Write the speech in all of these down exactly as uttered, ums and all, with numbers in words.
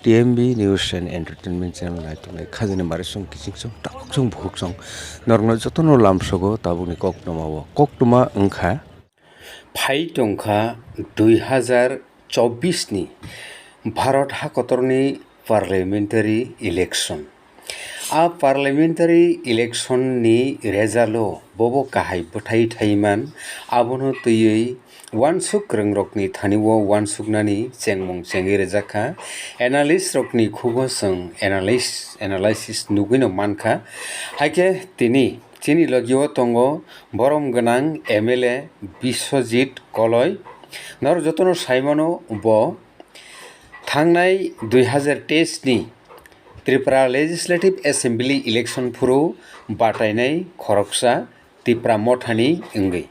T M B News and Entertainment Channel naituknai khajani barisong kichingsong tabuksong bukhuksong norokno jotono lamsogo tabukni koktwmao. Koktwma wngkha phai tongkha dui hazar chobbish ni Bharat hakotorni parliamentary election. A parliamentary election ni result o bobo kahai bwthai thaiman, abono twiwi uansuk kwrwngrokni thani o uansuknani chengmung chengwi rwjakha. Analyst rokni khugo chwng analyst, analysis nugwino mankha. Haikhe tini chini logio tongo borom gwnang M L A Biswajit Koloi. Norok jotono saimano bo thangnai dui hazar teis ni Tripura Legislative Assembly election phuru batainai khoroksa Tipra Mothani wngwi.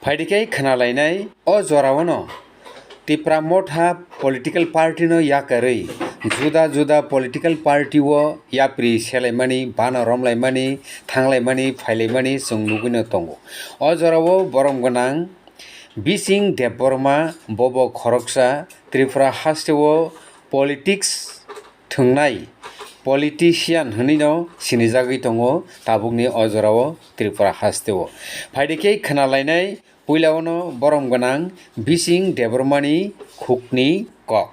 Phaidikhe khwnalainai o joraono Tipra Motha political party no yakarwi juda juda political party o yapri selaimani, bana romlaimani, thanglaimani, phailaimani chwng nugwino tongo. O jorao borom gwnang Bising Debbarma bobo khoroksa Tripura hasteo politics thwngnai politician hwnwino sinijagwi tongo tabukni o jorao Tripura hasteo. Phaidikhe khwnalainai puilaono borom gwnang Bising Debbarmani khukni kok.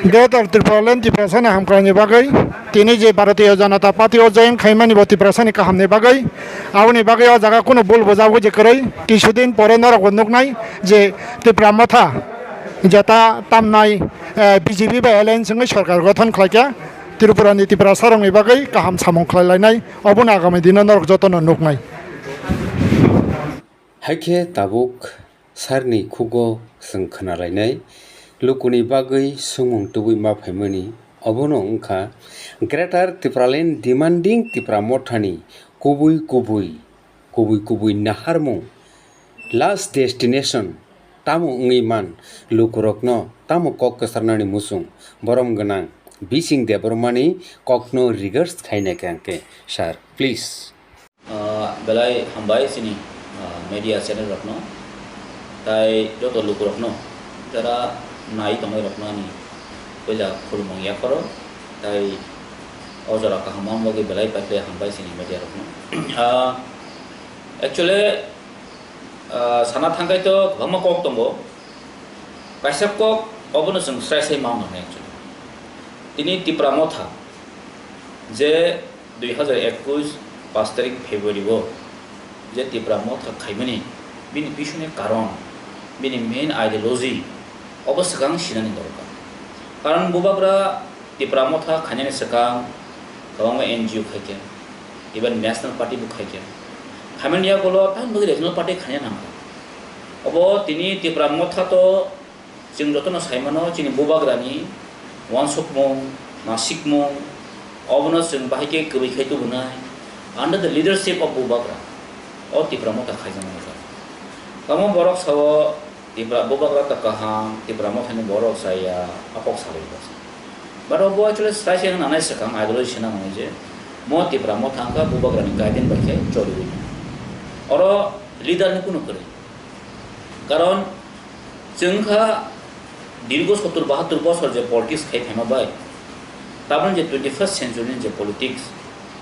Greater Tipraland Tiprasani hamkraini bagwi tini je Bharatiya Janata Party o join khaimani bo Tiprasani kahamni bagwi, aboni bagwi o jaga kunu bul bujagwi je kwrwi, kisudin pore norokbo nuknai je Tipra Motha jeta tamnai, eh, B J P bai alliance wngwi sorkar gothon khlaikha, Tripurani Tiprasarokni bagwi kaham samung khlailainai, obono agami dino norok jotono nuknai. Haikhe tabuk sarni khugo chwng khwnalainai, lukuni bagwi swngmung tubui ma phaimani, obono wngkha Greater Tipraland demanding Tipra Mothani kubui kubui, kubui kubui naharmung, last destination tamo wngwi man, lukurokno tamo kok kwcharnani muchung, borom gwnang Bising Debbarmani kokno regards khainai khe, sir, please. Ah, belai hambai chini, ah, media channel rokno, tai joto lukurokno, jara nai tongnai rokno ani puila khulumung yapharo, tai o jora kaham wng bagwi belai paikhe hambai chini media rokno. Ah, actually, ah, sana thangkhai to kwbangma kok tongo, kaisa kok obono chwng srai srai ma mannai actually. Tini Tipra Motha je dui hazar ekush pash tarik February o je Tipra Motha khaimani, bini pisuni karon, bini main ideology obo swkang sinani dorkar. Karon bubagra Tipra Motha khainani swkang kwbangma N G O khaikha, even National Party bo khaikha. Khaimani yagulo tamni bagwi Regional Party khaina nangkha. Obo tini Tipra Motha to Chwng jotono sai mano, chini bubagrani uansukmung, nasikmung, obono chwng bahai khe kwrwi khai tubunai. Under the leadership of bubagra, o Tipra Motha khaijaknai kha. Tamo borok sao, Tipra bubagra ta kaham, Tipra Mothani borok chaya, a kok salai bwsa. But obo actually sai se wngna nai swkang, ideology se nang nai je, mo Tipra Motha wngkha bubagrani guideline bai khe choliwi. Oro leader ni kunu kwrwi. Karon, chwng kha dirgo sottur bahattur bosor je politics khai phaima bai, tabuk je twenty first century ni je politics,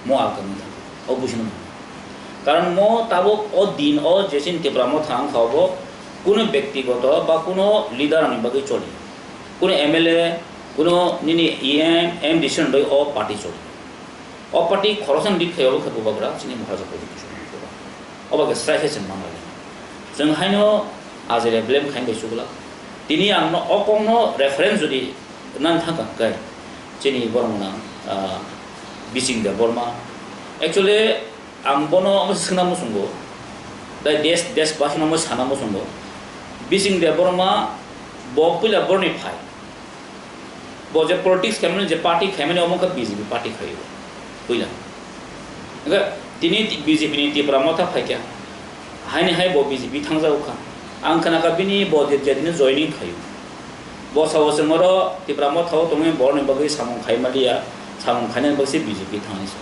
mo alkang wng thang, o buji nang. Karon mo tabuk o din o je chini Tipra Motha wng kha, obo kuno bektigoto ba kuno leader ni bagwi choli, kuno M L A, kuno nini E M, M D C ni bai o party choli. O party khoroksa ni lead khai obo khe bubagra chini Maharaja Pradyut Kishore Debbarma. Obo khe srai khe chwng manlai. Chwng haino ajere blame khaina bai chukla. Tini ang no o kok no reference jodi nang thang kha khe chini borok nang, ah, Bising Debbarma. Actually ang bono omo swngna muchungo. Dai desh, desh basi no omo sana muchungo. Bising Debbarma bo puila borni phai. Bo je politics khaimani, je party khaimani, omo wngkha B J P party khaio, puila. Hwnkhe tini B J P ni Tipra Motha phaikha, haini hai bo B J P thangjago kha. Ang khna kha bini bo je, jedino joining khaio. Bo sao chwng oro Tipra Motha o tongwi borokni bagwi samung khaimaliya, samung khainani bagwi se B J P thangni se.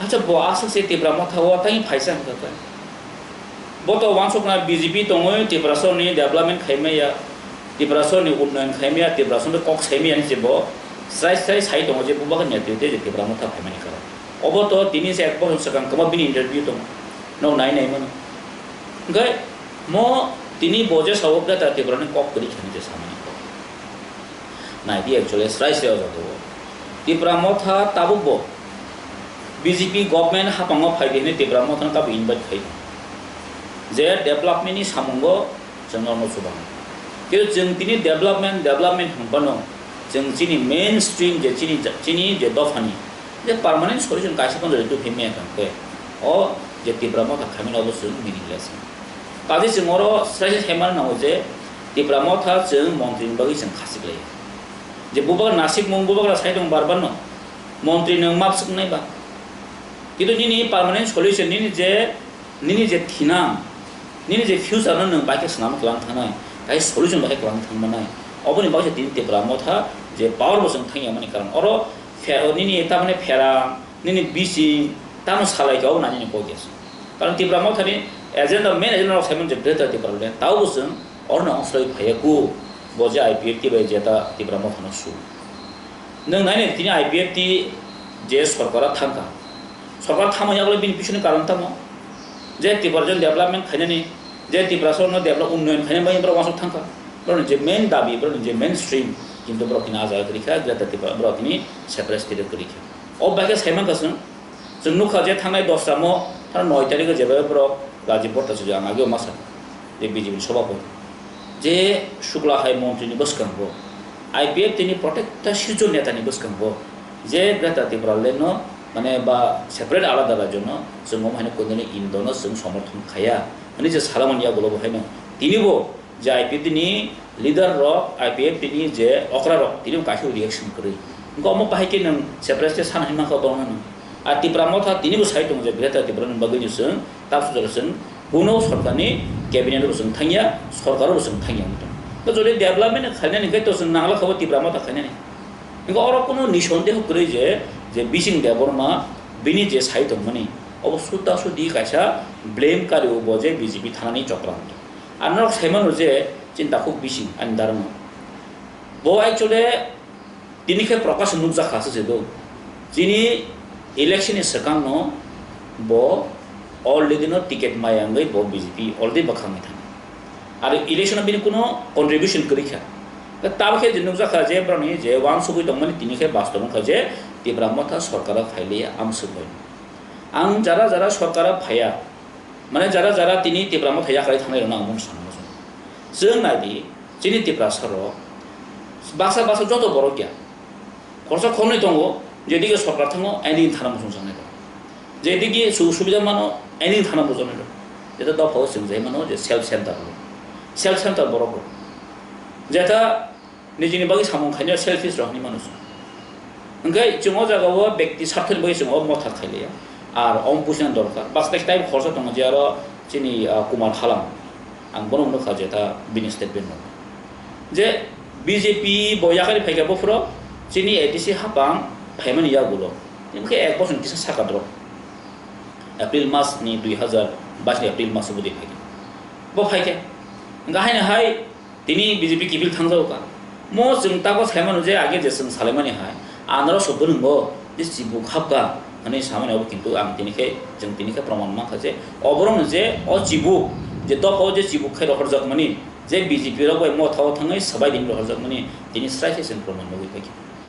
Acha bo aswk se Tipra Motha o tei phaisa hwnkha khe. Bo to uansukna B J P tongwi Tiprasani development khaimaya. Tiprasoni unnoyon khaimaya, Tiprasoni kok saimaya hinwi bo srai srai sai tongo je bubagra ni netrite je Tipra Motha phaimani karon. Obo to tini se ek bochor swkang kwma bini interview tongo. Nok nai nai mano. Hwnkhe mo tini bo je sao Greater Tiprani kok kwrwi khainai je samani kok. Naidi actually srai srai o jaga o. Tipra Motha tabuk bo B J P government haphango phaidi hinwi Tipra Mothano tabuk invite khai. Je development ni samungo chwng norno chubango. Kintu chwng tini development, development hwnphano chwng chini mainstream je chini, chini je dophani je permanent solution kaisa phano ready khe maya kang khe o je Tipra Motha khaimani obo chwng meaningless. Kaje chwng oro srai se saimano nango je Tipra Motha chwng montri ni bagwi chwng khachik lai. Je bubagra nasikmung bubagra sai tong bar bar no montri nwng map swk nai ba. Kintu nini permanent solution nini je nini je thinang, nini je future no nwng bai khe swnam kwlang thangnai, tai solution bai khe kwlang thang manai. Oboni bagwi se tini Tipra Motha je power bo chwng thangya mani karon oro phe-, nini tamani pherang, nini bising, tamo salai khe obo nani ni kok ya se. Karon Tipra Motha ni agenda, main agenda rok saimano je Greater Tipraland, tao bo chwng oro no ongslai phaiya ku, bo je I P F T bai jeta Tipra Motha no su. Nwng nai nai tini I P F T je sorkar o thangkha. Sorkar thangma yagle bini pisoni karon tamo? Je Tiprasa development khainani, je Tiprasa no develop unnoyon khainani bagwi borok uansuk thangkha. Borokni je main dabi, borokni je main stream, kintu borok tini ah jaga kwrwi kha, Greater Tipra, borok tini separate state o kwrwi kha. O bai khe sai mankha chwng, chwng nukha je thangnai dosra mo, thang noi tarikh o jebai borok Rajiv Bhattacharya ang ageo ma sa. Je B J P ni sobhapoti, je Sukla hai montri ni bwskango, I P F T ni protekta sirjo neta ni bwskango, je Greater Tipraland no, mane, ba separate alada rajyo no chwng omo haino koinani Indo no chwng somorthon khaya hwnwi je salamani yagulo bo haino tini bo je I P F T ni leader rok, I P F T ni je okra rok tini bo kaisa reaction kwrwi. Wngkha omo bahai khe nwng separate khe sana hwnwi mankha obo wngkha nwng. A Tipra Motha tini bo sai tongo je Greater Tipraland ni bagwi no chwng ta sujaro chwng kuno sorkar ni cabinet bo chwng thangya, sorkar bo chwng thangya wngwi tongo. To jodi development khainani hwnkhe to chwng nangla kha bo Tipra Motha khainani. Hwnkhe oro kuno nisondeho kwrwi je, je Bising Debbarma bini je sai tongmani obo suda sudi kaisa blame kari o bo je B J P thanani chokra wngwi tongo. Ang norok sai mano je chini takhuk Bising ani darano. Bo actually tini khe Prakash nukjak kha se do. Chini election ni swkang no bo already no ticket maya wngwi bo B J P already bwkhangwi thang. Aro election o bini kuno contribution kwrwi kha. Tei tabuk khe je nukjak kha je borokni je uansugwi tongmani tini khe bastob wngkha je Tipra Motha sorkar o phai liya amswk bai. Ang jara jara sorkar o phaiya, mane jara jara tini Tipra Motha yakarwi thangnai rokno ang mung sana muchungo. Chwng nai di, chini Tiprasa rok baksa baksa joto borok ya. Khorsa khornwi tongo, jedike sorkar thango, aini thana muchung sangnai rok. Jedike sujug subida mano, aini thana muchung sangnai rok. Jeta dophao chwng jai mano je self center rok. Self center borok rok. Jeta nijini bagwi samung khainai selfish rok hinwi mano chwng. Hwnkhe chwng o jaga o bekti sarthoni bagwi chwng o motha khailiya. Ar om puisani dorkar. Baksa time khorsa tongo je aro chini, ah, Kumar Halam. Ang bono nukha je ta bini statement no. Je B J P bo yakarwi phaikha buphuru chini A D C hapang phaimani yagulo. Tini khe ek bosor kisa saka drop. April mas ni dui hazar bais ni April mas o bwdwi phaikha. Bo phaikha. Hwnkhe haino hai tini B J P kiphil thangjago ka. Mo chwng tago sai mano je age je chwng salaimani hai. Anarok so bwrwngo je chibuk hapka hwnwi samani obo kintu ang tini khe, chwng tini khe proman mankha je oborokno je o chibuk je dophao je chibuk khai rohorjakmani je B J P rok bai motha o thangwi swbai tini rohorjakmani tini srai khe chwng proman nugwi phaikha.